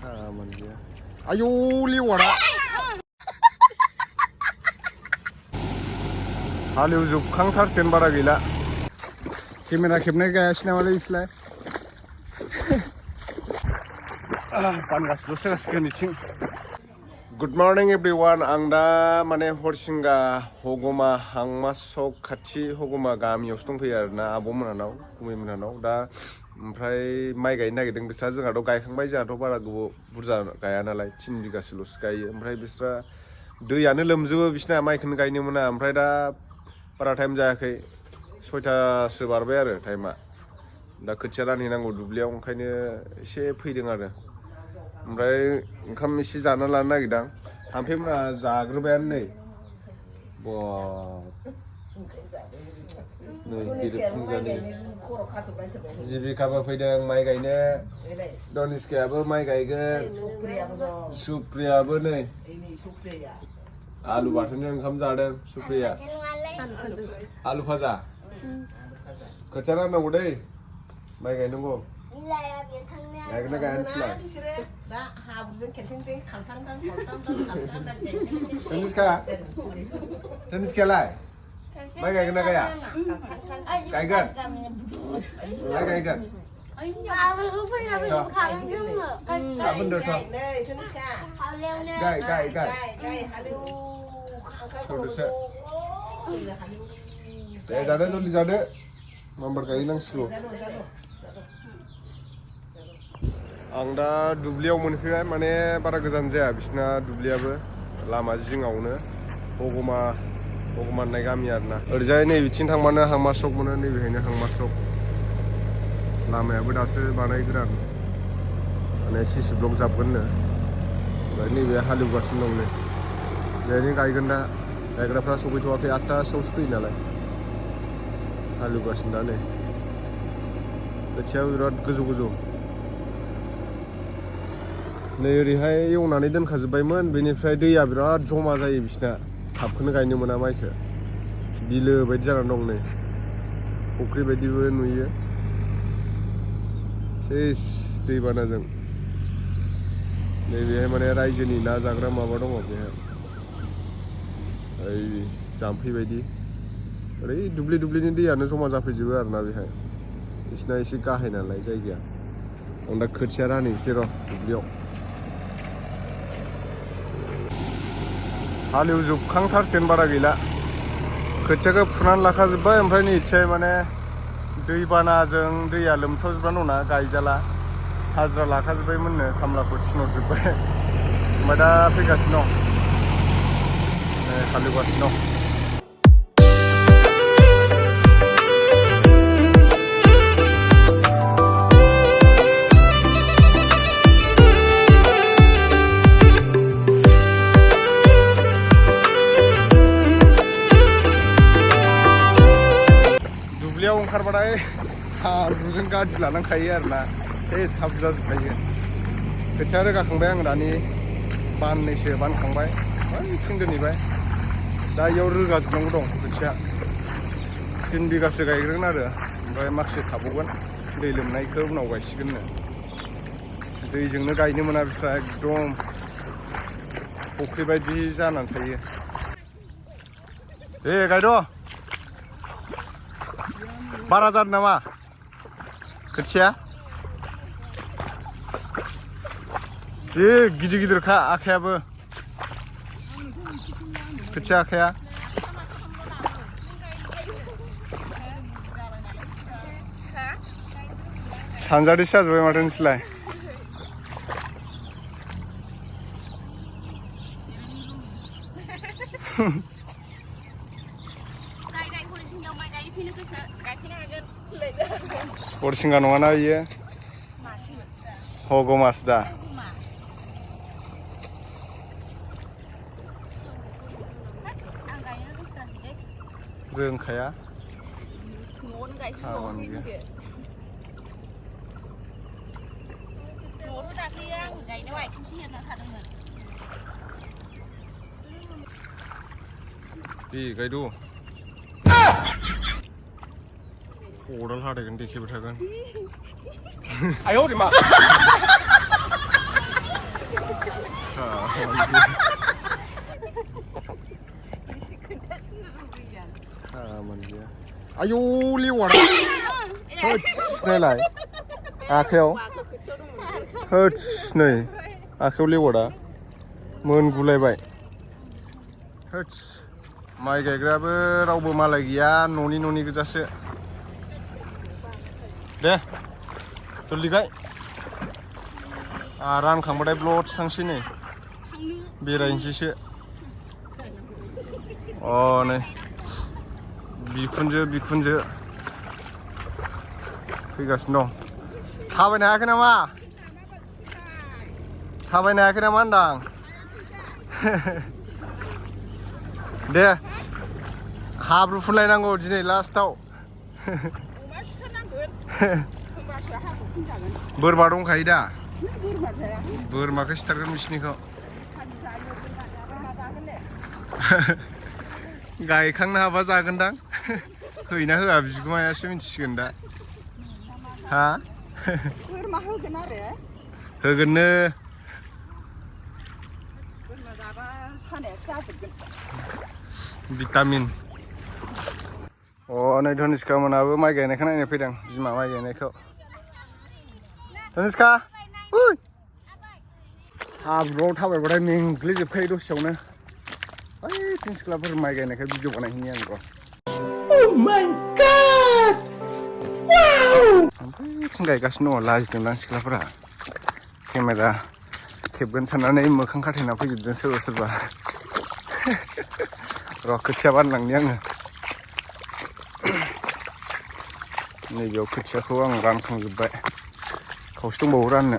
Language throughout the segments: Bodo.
खामानि गैया आयौ लेवारा हालेवजोबखांथारसेन बारा गैला केमेरा खेबनाय गायासै नामालै बिसोरलाय बानगासिल'सो जासिगोन बिथिं गुड मर्निं एभरिवान आं दा माने हरसिंगा हगमा हांमा सक खाथि हगमा गामियावसो दंफैयो आरोना आब'मोनानाव गुमैमोनानाव दा ओमफ्राय माइ गायनो नागिरदों बिस्रा जोंहाथ' गायखांबाय जोंहाथ' बारा गोबाव बुरजा गाया नालाय 3 बिगासोल'सो गायो ओमफ्राय बिस्रा दैयानो लोमजोबो बिसिना माइखौनो गायनो मोना ओमफ्राय दा बारा टाइम जायाखै 6टासो बारबाय आरो टाइमा दा खोथिया रानहैनांगौ दुब्लियाव ओंखायनो एसे फैदों आरो ओमफ्राय ओंखाम एसे जाना लानो नागिरदां थाम्फैमोना जाग्रोबायानो नै बिरफुंजानि जिबिकाबो फैदों माइ गायनो दनिसकायाबो माइ गायगोन सुप्रियाबो नै आलु बाथोनजों ओंखाम जादों सुप्रिया आलु भाजा खोथिया राननांगौ दै माइ गायनांगौ गायगोन ना गाया नोंसोरलाय दनिसकायालाय माइ गायगोन ना गाया गायगोन माइ गायगोन दे जादो जल्दि जादो नाम्बार गायनांसिगौ आं दा दुब्लियाव मोनफैबाय माने बारा गोजान जाया बिसिना दुब्लियाबो लामा जिङावनो हगमा होननाय गामि आरोना ओरैजाय नै बिथिं थांबानो हांमा सक मोनो नैबेहायनो हांमा सक लामायाबो दासो बानायगोदान माने सिसि ब्लक जाबगोननो ओमफ्राय नैबे हालेवगासिनो दं नै बेहायनो गायगोन दा गायग्राफ्रा सफैथ'वाखै 8टासोआवसो फैयो नालाय हालेवगासिनो दा नै खोथियाबो बिराद गोजौ गोजौ नै ओरैहाय एवनानै दोनखाजोब्बायमोन बेनिफ्राय दैया बिराद जमा जायो बिसिना थाबखौनो गायनो मोना माइखौ बिलो बायदि जानानै दं नै फुख्रि बायदिबो नुयो सेस दैबानाजों नैबेहाय माने रायजोनि ना जाग्रा माबा दङ बेहाय ओइ जाम्फै बायदि ओरै दुब्लिनि दैयानो जमा जाफैजोबो आरोना बेहाय बिसिना एसे गाहाय नालाय जायगाया आं दा खोथिया रानहैसै र' दुब्लियाव हालेवजोबखांथारसेन बारा गैला खोथियाखौ फुनानै लाखाजोब्बाय ओमफ्राय नैथिहाय माने दैबानाजों दैया लोमसावजोबनानै दंना गायजाला हाजिरा लाखाजोब्बायमोननो खामलाखौ थिनहरजोब्बाय ओमफ्राय दा फैगासिनो दं हालेवगासिनो दं दुब्लियाव ओंखारबाथाय हाब्रुजों गाज्रि लानांखायो आरोना सेस हाब्रु जाजोबखायो खोथिया रोगाखांबाय आं दानि बाननैसो बानखांबाय थिं दोनहैबाय दा इयाव रोगाजोबनांगौ दं खोथिया 3 बिगासो गायग्रोगोन आरो ओमफ्राय माखासे थाबावगोन दै लोमनायखौ उनाव गायसिगोननो दैजोंनो गायनो मोना बिस्रा एकदम फुख्रि बायदि जानानै थायो दे गायद' बारा जादों नामा खोथिया जि गिदिर गिदिरखा आखायाबो खोथिया आखाया सानजारिसो जाजोब्बाय माथो नोंसोरलाय हरसिंगा नङाना इयो हगमासो दा रोंखाया खामानि गैया दे गायद' खदाल हादायगोन देखेबाय थागोन आयौ मा आयौ लेवारा होद नायलाय आखायाव होद नै आखायाव लेवारा मोनगुलायबाय होद माइ गायग्रायाबो रावबो मालाय गैया न'नि गोजासो दे जल्दि गाय रानखांबाथाय ब्लड थांसै नै बेरायनोसैसो अ नै बिखुनजो फैगासिनो दं थाबायनो हायाखै नामा होनदां दे हाब्रु फुनलायनांगौ दिनै लास्टाव बोरमा दंखायो दा बोरमाखौ सिथारगोन बिसिनिखौ गायखांनो हाबा जागोनदां हैना होआ बिगुमायासो मिथिसिगोन दा हा बोरमा होगोन आरो होगोननो बोरमा जाबा सानायासो जाजोबगोन भिटामिन नै धनिष्का मोनाबो माइ गायनायखौ नायनो फैदों बिमा माइ गायनायखौ धनिष्का हाब्रुआव थाबायबाथाय मेंग्लिजोबखायो दसेयावनो ओइ थिन सिख्लाफोर माइ गायनायखाय भिडिअ बानायहैनि आं र' ओमफ्राय थिं गायगासिनो दङ लाजिदोंदां सिख्लाफोरा केमेरा खेबगोन साननानै मोखां खाथेना फैजोबदों सोरबा र' खोथिया बानलांनि आङो नैबेयाव खोथियाखौ आं रानखांजोब्बाय खावसे दंबावो राननो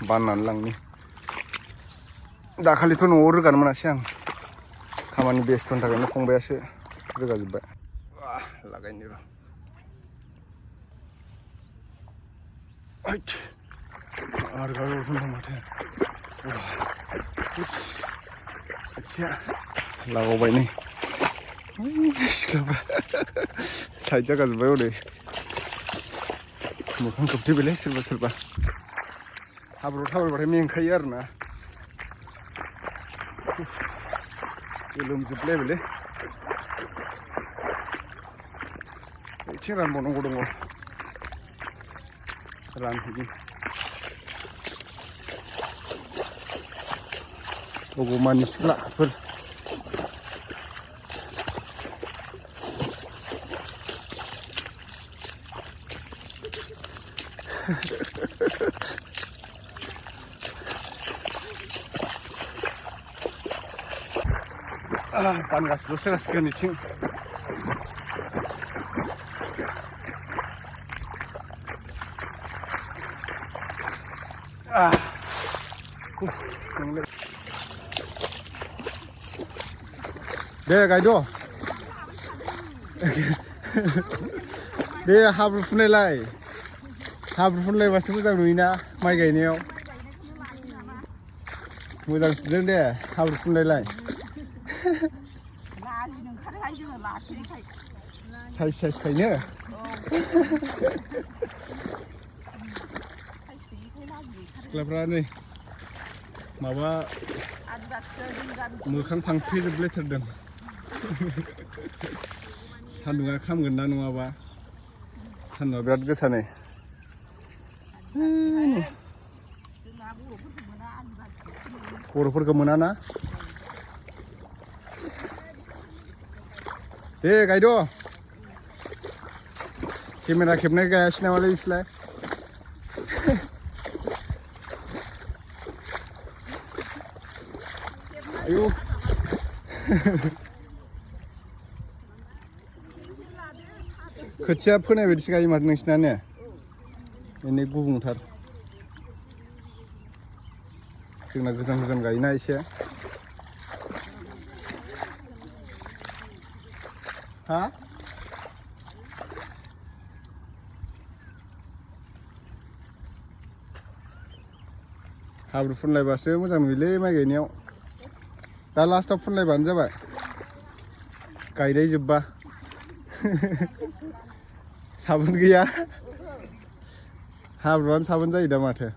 बाननानै लांनि दाखालिथ' न'आव रोगानो मोनासै आं खामानि बेस्थ'नि थाखायनो फंबायासो रोगाजोब्बाय लागायनि र' आरो गावजों माथो खोथिया लागावबाय नै सिख्लाफ्रा साइड जागाजोब्बाय हनै मोखां खोबथेबायलै सोरबा हाब्रुआव थाबायबाथाय मेंखायो आरोना गोलोमजोबलायबायलै एसे रानबावनांगौ दङ रानहैनि भगबाननि सिख्लाफोर बानगासिल'सो जासिगोन बिथिं दे गायद' दे हाब्रु फुनलायबासो मोजां नुयोना माइ गायनायाव मोजां सुदों दे हाब्रु फुनलायलाय साइज खायनो सिख्लाफ्रा नै माबा मोखां फांथेजोबलायथारदों सान्दुङा खामगोन ना नङाबा सान्दुङा बिराद गोसा नै बर'फोरखौ मोना ना दे गायद' केमेरा खेबनाय गायासै नामालै बिसोरलाय आयौ खोथिया फोनाय बायदिसो गायो माथो नोंसिना ने एनै गुबुंथार जोंना गोजान गायोना एसे हा हाब्रु फुनलायबासो मोजां नुयोलै माइ गायनायाव दा लास्टाव फुनलायबानो जाबाय गायनाय जोब्बा साबोन गैया हाब्रुआनो साबोन जायो दा माथो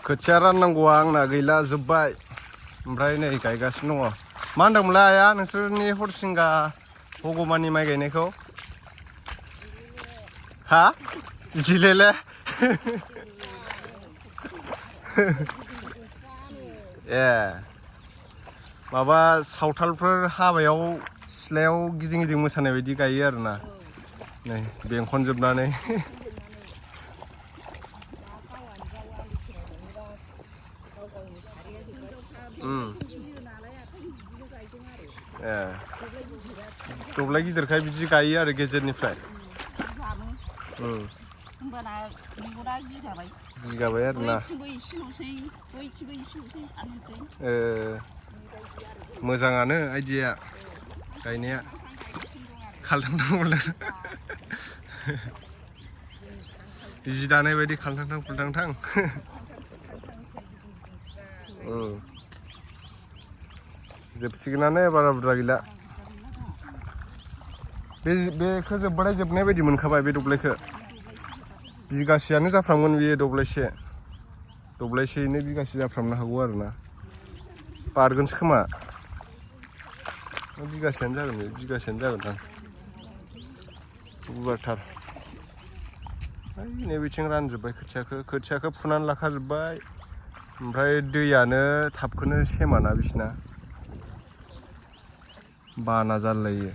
खोथिया राननांगौआ आंना गैला जोब्बाय ओमफ्राय नै गायगासिनो दङ मा होनदोंमोनलाय आया नोंसोरनि हरसिंगा हगमानि माइ गायनायखौ हा जिलेले ए माबा सावथालफोर हाबायाव सिथ्लायाव गिदिं गिदिं मोसानाय बायदि गायो आरोना नै बेंखनजोबनानै ए दब्लाय गिदिरखाय बिदि गायो आरो गेजेरनिफ्राय बिगाबाय आरोना मोजाङानो आइडिया गायनाया खालथांथां जि दानाय बायदि खालथांथां खुलथांथां जोबसिगोनानो बारा बुरजा गैला बेखौ जोबबाथाय जोबनाय बायदि मोनखाबाय बे दब्लायखौ बिगासेयानो जाफ्रामगोन बेयो दब्लायसेयैनो बिगासे जाफ्रामनो हागौ आरोना बारगोनसो खोमा बिगासेयानो जागोन बे बिगासेयानो जागोनदां गुवारथार नैबेथिं रानजोब्बाय खोथियाखौ फुनानै लाखाजोब्बाय ओमफ्राय दैयानो थाबखौनो सेमाना बिसिना बाना जालायो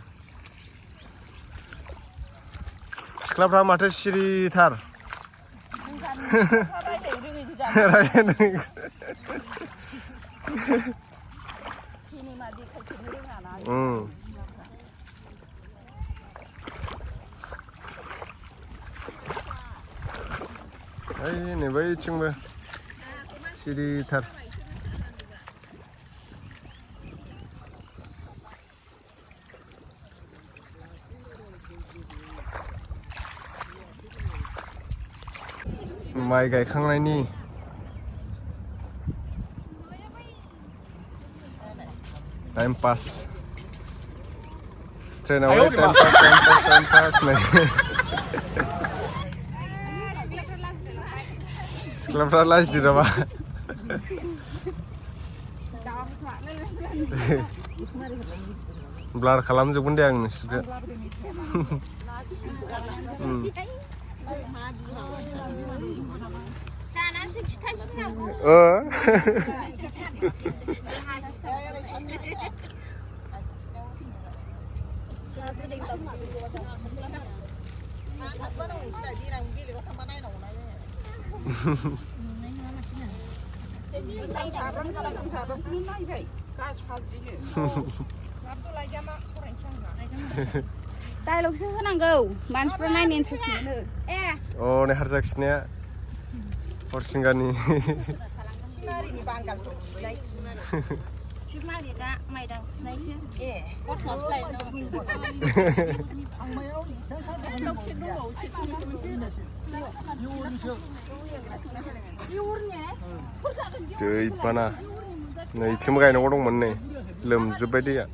सिख्लाफ्रा माथो सिरिथार नै बैथिंबो सिरिथार माइ गायखांनायनि टाइम पास ट्रेनावलाय टाइम पास नै सिख्लाफ्रा लाजिदो नामा ब्लार खालामजोबगोन दे आं नोंसोरखौ डायलगसो होनांगौ मानसिफ्रा नायनो इन्ट्रेस्ट मोनो अ नै हारजाखिनाया हरसिंगानि सिमारिनि बांगालखौ फुनाय सिमारिगा माइदां फुनायसो दै बाना नैथिंबो गायनांगौ दंमोन नै लोमजोब्बाय दैया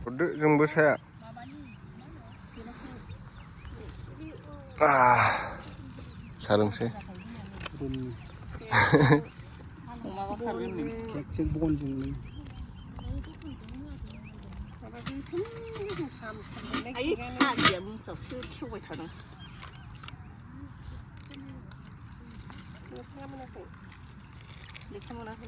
हरदो जोंबो साया सारोंसै आइ हाजिया मुंफ्रावसो खेवबाय थादों लेखा मोनाखै